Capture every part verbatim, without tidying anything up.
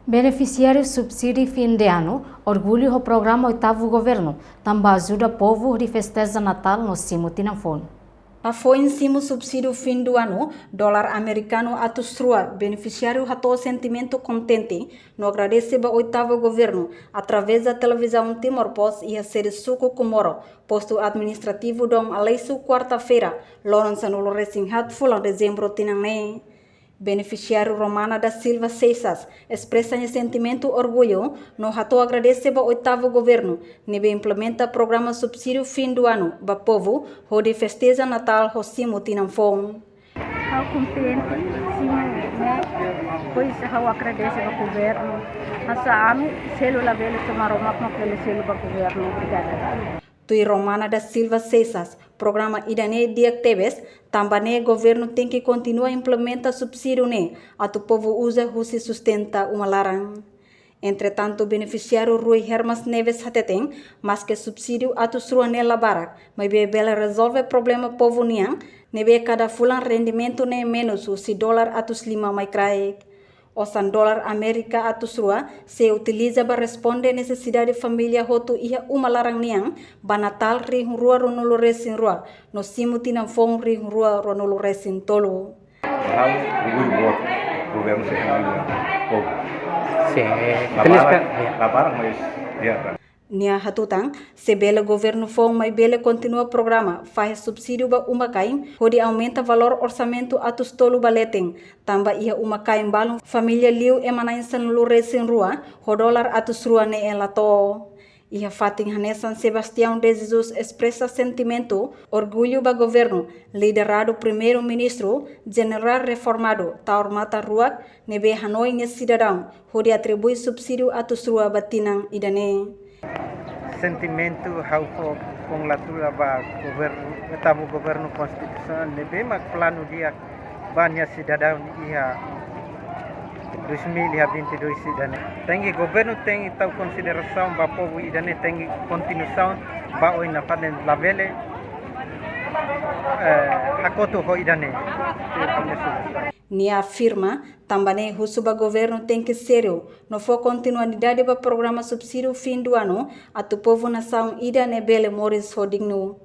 Benefisiáriu subsídiu fin de anu orgullu ho programa oitavu governu, tanba ajuda povu hodi festeja Natál no simu tinan foun. Hafoin simu subsídiu fin de anu, dolar amerikanu atus rua, benefisiáriu hato'o sentimentu kontente no agradese ba oitavu governu, através da televizaun Timor Post iha sede suku Comoro, postu administrativu Dom Aleixo, kuarta-feira, loron sanulu-resin-haat fulan dezembru tinan ne'e. Benefisiáriu Romana da Silva Seixas espresa nia sentimentu orgullu no hato'o agradese ba oitavu governu ne'ebé implementa programa subsídiu fin de anu ba povu hodi festeja Natál ho simu tinan foun. Ha'u kontente, simu ne'e, depois ha'u agradese ba governu. Hanesan ami selu labele, só Maromak mak bele selu ba governu. Obrigada. Tuir Romana da Silva Seixas, programa ida-ne'e di'ak tebes, tanba ne'e governu tenke kontinua implementa subsídiu ne'e atu povu uza husi sustenta uma laran. Entretantu, benefisiáriu Rui Hermas Neves hateten, maske subsídiu atus rua ne'e la barak, maibé bele rezolve problema povu nian, ne'ebé kada fulan rendimentu ne'e menus husi dolar atus lima mai kraik. Osan dolar Amérika atus rua sei utiliza ba responde nesesidade família hotu iha uma laran nian ba Natál rihun rua ruanulu-resin-rua no simu tinan foun rihun rua ruanulu-resin-tolu. Ha'u orgullu boot governu sei hanoin ba povu. Sin, eh, La feliz barak, ka-, ya. La barak, mas di'ak. Nia hatutan, se bele governu foun mai bele kontinua programa fahe subsídiu ba uma-kain hodi aumenta valór orsamentu atus tolu ba leten, tanba iha uma-kain balun família liu ema na'in sanulu-resin-rua ho dolar atus rua ne'e la to'o. Iha fatin hanesan, Sebastião de Jesus espresa sentimentu orgullu ba governu lideradu Primeiru-Ministru Jenerál Reformadu Taur Matan Ruak ne'ebé hanoin nia sidadaun hodi atribui subsídiu atus rua ba tinan ida-ne'e. Sentimentu ha'u fó kongratula ba governu, oitavu governu konstitusionál ne'ebé mak planu di'ak ba nia sidadaun iha dois mil e vinte e dois ida-ne'e. Tenke governu tenke tau konsiderasaun ba povu ida-ne'e, tenke kontinuasaun ba oin nafatin, labele, eh, hakotu ho ida-ne'e. Nia afirma, tanba ne'e husu ba governu tenke sériu no fó kontinuidade ba programa subsídiu fin de anu, atu povu nasaun ida-ne'e bele moris ho dignu.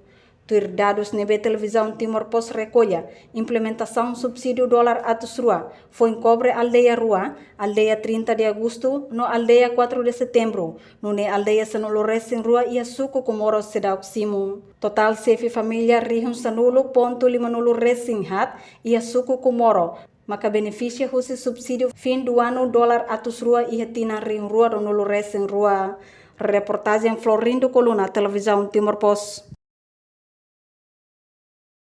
Tuir dadus ne'ebé televizaun Timor Post rekolla, implementasaun subsídiu dolar atus rua foin kobre aldeia rua, aldeia trinta de Agosto no aldeia quatro de Setembro, nune'e aldeia sanulu-resin-rua iha suku Comoro seidauk simu. Totál xefe família rihun sanulu pontu limanulu-resin-haat iha suku Comoro maka benefisia husi subsídiu fin de anu dolar atus rua iha tinan rihun rua ruanulu-resin-rua. Reportajen Florindo Coluna, Televizaun Timor Post.